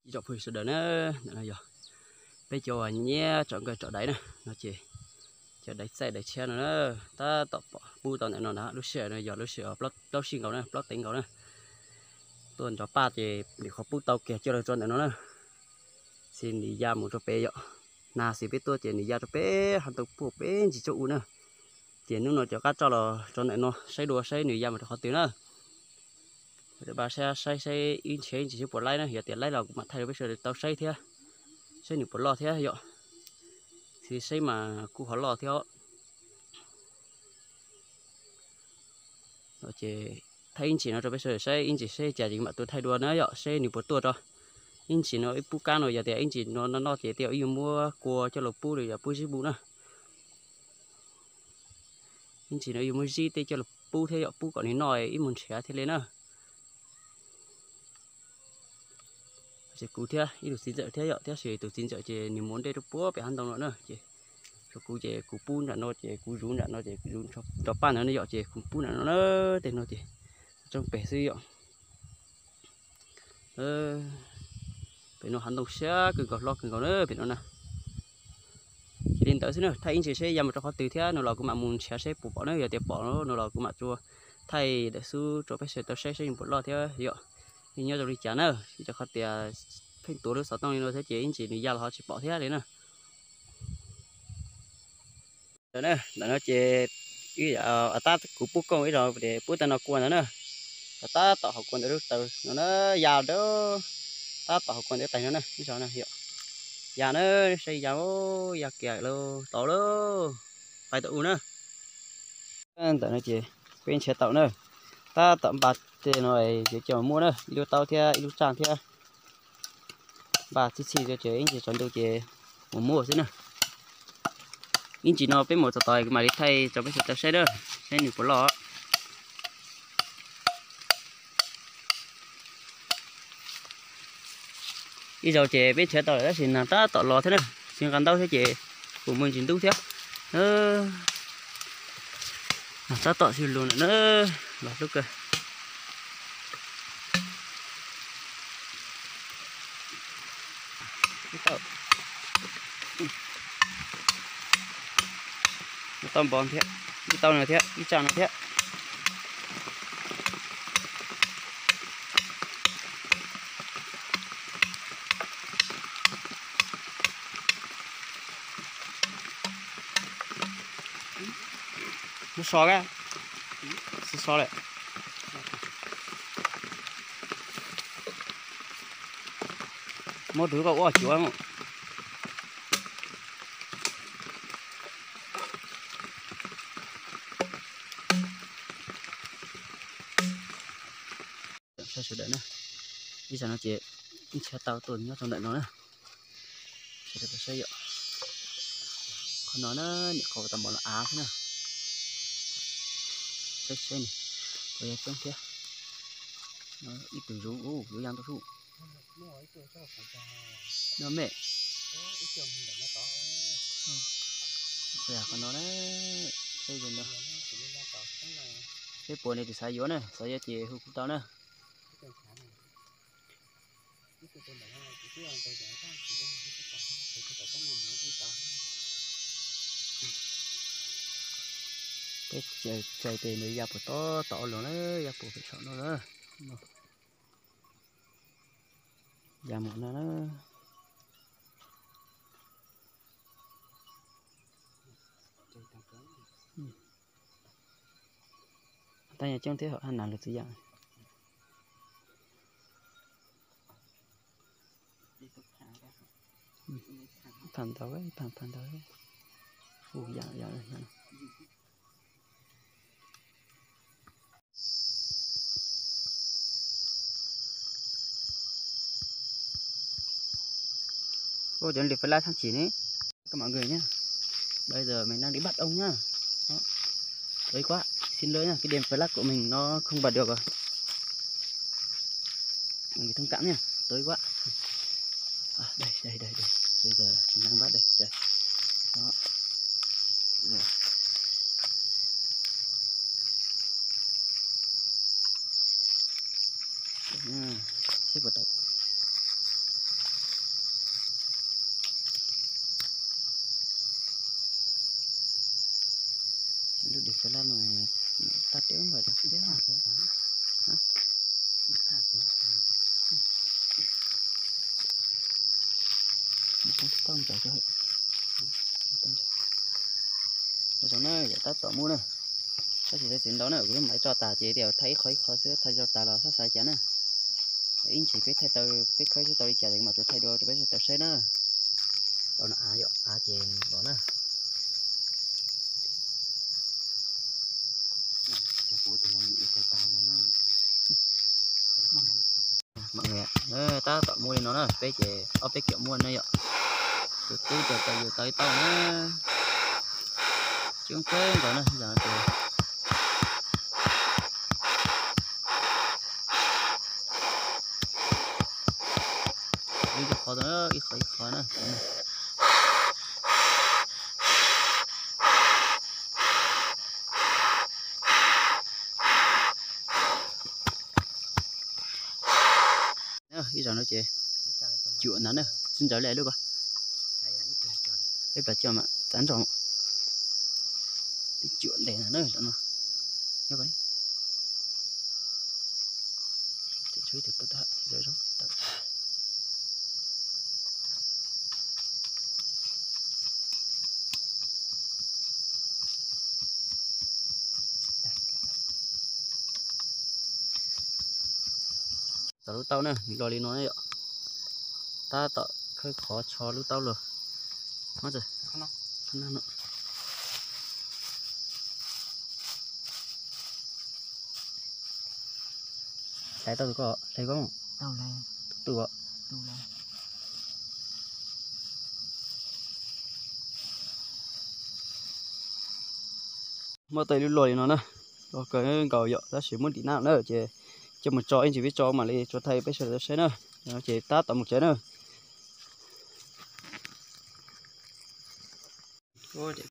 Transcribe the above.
Ib tsoom phooj ywg sawv daws na, ntawm no yog peb cov uas nyiam tsom nkawj tsom daiv na, no ces cov daiv txaij daiv tshiab no na, tab tom pom pub tau ntawm no na. Lub sij hawm no yog lub sij hawm plaub sij nkaus na, plaub teev nkaus na. Tuaj nrov paj ces nws qhov pub tau kiag coj los tso ntawm no na, ces nws ya mus rau pem yom. Nag xws peb tuaj ces nws ya rau pem hav ntoo puag pem ntsis tsob u na. Ces hnub no cov qab roj los tso ntawm no saib dua saib nws ya mus rau qhov twg na. Pab saib saib ib ntsis ib ntsis seb puas laib na, yog tias laib los kuv mam thaij rau peb sawv daws tau saib thiab, saib nws puas loj thiab yom. Xws saib mas kuj ho loj thiab. Ces thaij ib ntsis no rau peb sawv daws saib ib ntsis seb cas ces mam tuaj thaij dua na yom, seb nws puas tuaj rau. Ib ntsis no ib pub kab no yog tias ib ntsis no noj noj ces tej zaum wb yuav muab kua coj los pub los yog pub zib npu na. Ib ntsis no yuav muab zib tej coj los pub thiab yom, pub kom nws noj ib mus nrhiav thiaj li na. Ces kuv thiab ib tug txiv ntxawm thiab yom, tab sis tus txiv ntxawm ces nws mus ua ntej rau puag pem hav ntoo no na, ces rau kuv ces kuv pub nram no ces kuv zuv nram no ces kuv zuv nrov paj ntawd no yom, ces kuv pub nram no na, tej no ces tsoo pem xwb yom. Pem no hav ntoo siab kawg nkaus hlob kawg nkaus na pem no na. Cia li ntawd xwb na, thaij ib ntsis seb ya mus rau qhov twg thiab no los kuv mam mus nrhiav seb puas pom na, yog tias pom no los kuv mam tsuas thaij daim xub rau peb sawv daws tau saib seb nws puas loj thiab yom. Yeej nyob zoo li cas na, vim rau qhov tias pheej tuav lub xov tooj li no thiab ces ib ntsis nws ya los ho tsis pom thiab li na. Ntawm no ces ib tab kuv pub kooj ib zaug ces pub tau no kua ntawd na. Tab tom hauv kua ntawd lub taw no na, ya tab tom hauv kua ntawd taig no na, ib zaug na yom. Ya na, saib ya, ya kiag lauj, tau lauj, pais tau u na. Ntawm no ces peb nrhiav tau na, tab tom npaj tej no yuav coj muab na, ib lub taub thiab ib lub tsaj thiab. Npaj txhij txhij ces ib ntsis tsaus ntuj ces mus muab xwb na. Ib ntsis no peb mus txog tod kuv mam li thaij rau peb sawv daws saib na, saib nws puas loj. Ib zaug ces peb nrhiav tau lawm tab sis nag tab tom los thiab na, tsis nqa ntaub thiab ces kuv mus ntsis ntub thiab. Nag tab tom xyuj lug na, los hlub kawg. Ib tau npov thiab, ib tau no thiab, ib tsaj no thiab. Muab so, so lawm. Muab rau koj ua cuav mus. Saib sawv daws na, ib zaug no ces nrhiav tau tuaj nyob rau ntawm no na. Sawv daws saib yom, qhov no na, nim qhov tau npam los av xwb na. Saib saib ni, puas yog coob thiab. Ib tug zuv, zuv ya ntau sub. No me, qhov no na, saib no, saib puas nws tus xav yuav na, xav yuav ces hu kuv tau na. Peb txais tes nws ya puas tob tod los na, ya puas pem saum no na. Ya mus no na. Tab yog coob thiab hom hab nas lug txiv yam. Phaj ntau, phaj ntau, hu yam yam. Ôi, chuẩn bị phải lái thăm chỉ nhé. Các mọi người nhé. Bây giờ mình đang đi bắt ong nhá. Đó. Tới quá. Xin lỗi nha, cái đèn flash của mình nó không bật được rồi. Mọi người thông cảm nha. Tối quá. À, đây, đây, đây, đây. Bây giờ mình đang bắt đây. Đây. Đó. Rồi. Nha. Xếp vào đây. Cov laj no tag teb npaum tias teb. Zoo na, yog tab tom muaj na. Tab sis txiv ntau na, kuv lub mam tso tas ces tias thaij ib qho ib qho xwb, thaij tso tas los xab xav cas na. Ib ntsis peb thaij tau, peb khawb tsis tau li cas ces mam tsuas thaij dua rau peb sawv daws saib na. Los no av yom, av ces los na. Tab tom muaj li no na, peb ces ob peb kiam muaj na yom. Tus tub ces tau yus tau ib tauj na. Coob kawg nkaus na, yog no ces ib qho, ib qho ib qho na. Ib zaug no ces cuam ntawd na, tsis ntawd li lub ko. Ib plag coj mas txav nrog. Twb cuam ntev ntawd na, zaum no. Nyob ko, tshuav ib tug tawm tawm zoo tawm. Tau lub taub na, nws los li no na yom. Tab tom khawb qhov tsho lub taub los. Hlais tau tus ko, hlais ko. Tus ko. Muaj tau ib lub luaj li no na, luaj kawg nkaus yom, tab sis muab ntim nab na ces coj mus tso ib ntsis peb tso mam li tso thaij peb sawv daws saib na. Ces tab tom mus tsev na. Ua ces